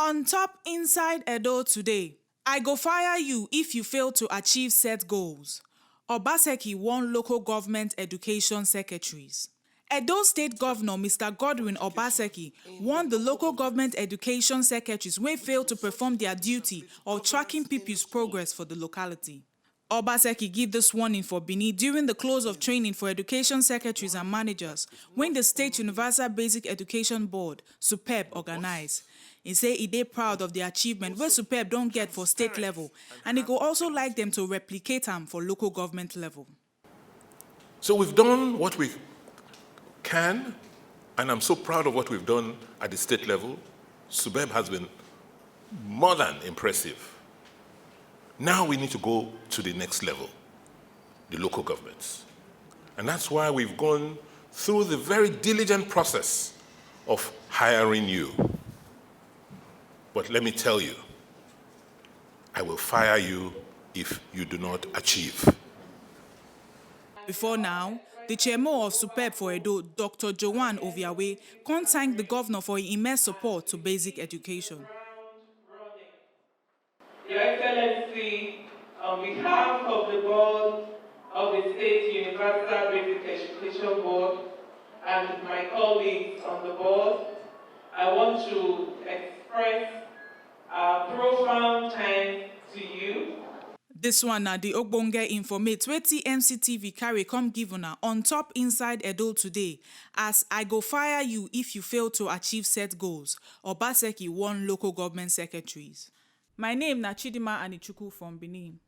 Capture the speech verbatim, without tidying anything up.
On top Inside Edo Today, "I go fire you if you fail to achieve set goals," Obaseki warn local government education secretaries. Edo State Governor Mister Godwin Obaseki warned the local government education secretaries wey fail to perform their duty of tracking pupils' progress for the locality. Obaseki give this warning for Benin during the close of training for education secretaries and managers when the State Universal Basic Education Board, SUBEB, organize. He say he dey proud of the achievement wey SUBEB don get for state level, and he go also like them to replicate am for local government level. So we've done what we can, and I'm so proud of what we've done at the state level. SUBEB has been more than impressive. Now we need to go to the next level, the local governments. And that's why we've gone through the very diligent process of hiring you. But let me tell you, I will fire you if you do not achieve. Before now, the chairman of SUBEB for Edo, Doctor Joanne Oviawe, come thank the governor for his immense support to basic education. Your Excellency, on behalf of the board of the State Universal Basic Education Board and my colleagues on the board, I want to express our profound thanks to you. This one na the ogbonge informate wey T M C T V carry come give una on top Inside Edo Today, as "I go fire you if you fail to achieve set goals," Obaseki warn local government secretaries. My name na Chidima Anichukwu from Benin.